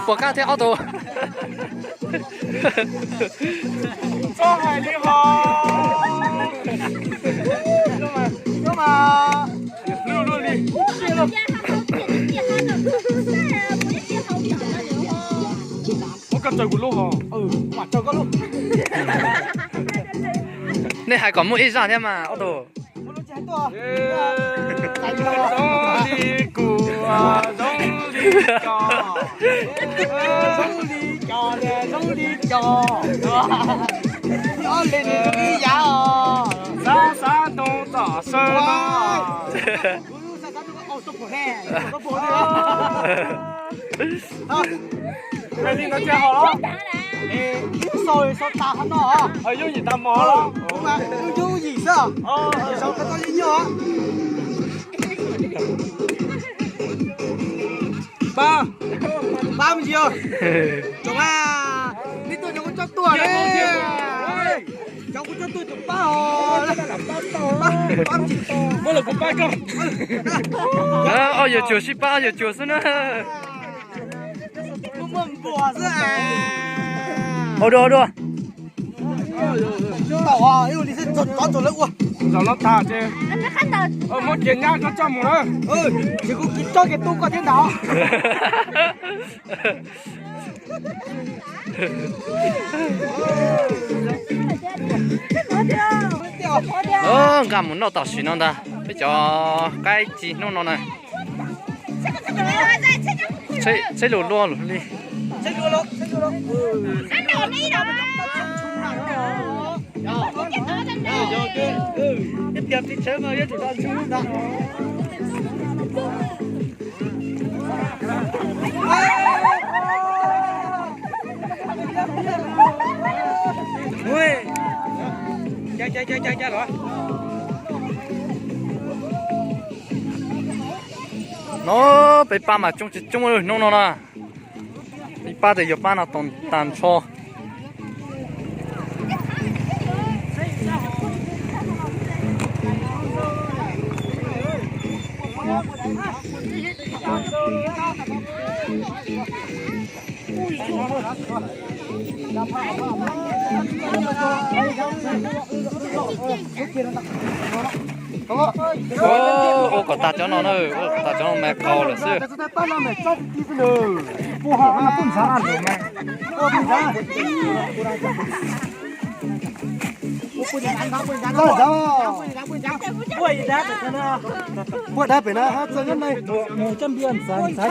Puas qab thiab ob tug? Txhob hais li hos. Hlub luaj li. Ua koj tsaws kuv lub hos. Nej hais kom muaj ib zaj thiab mas ob tug. Zoo li kuv, zoo li koj, zoo li koj, zoo li koj. Ob leeg nws zoo ib yam os. Xav xav ntoo tom sawb no. Hais li no thiaj hos los? Ib sau sau tas hov no. Yooj yim tas mov los? Yooj yim xwb. Sau qhov toj yeej nyuaj. Pab, pab me ntsis. Tsoom a, nej tuaj cov kuv coj tuaj ne. Cov kuv coj tuaj cov pab os. Pab, pab me ntsis. Muab los kuv pab koj. Ob yawg cuag sib pab ob yawg cuag xwb na. Muaj muaj npuas xwb. Ua dua, ua dua. Tau, ib ua li xwb, tso tso lawv ua. Zaum no tag ces muab kiag nyab rov coj mus na. Ces kuv kiag coj kiag tub koj thiab ntag. Nqa mus noj tam sim no ntag peb cov qaib ci hnub no na. Tsheb lus luaj lus li. No peb pab mas coob tsis coob hnub no na. Peb pab tes yuav pab no tag nrho. Ua kom tag cov no na, ua kom tag cov no mas qaug lawm xwb. Puaj dab pem na, txog nyob ne. Tom ntxuav, tom ntxuav mus tso.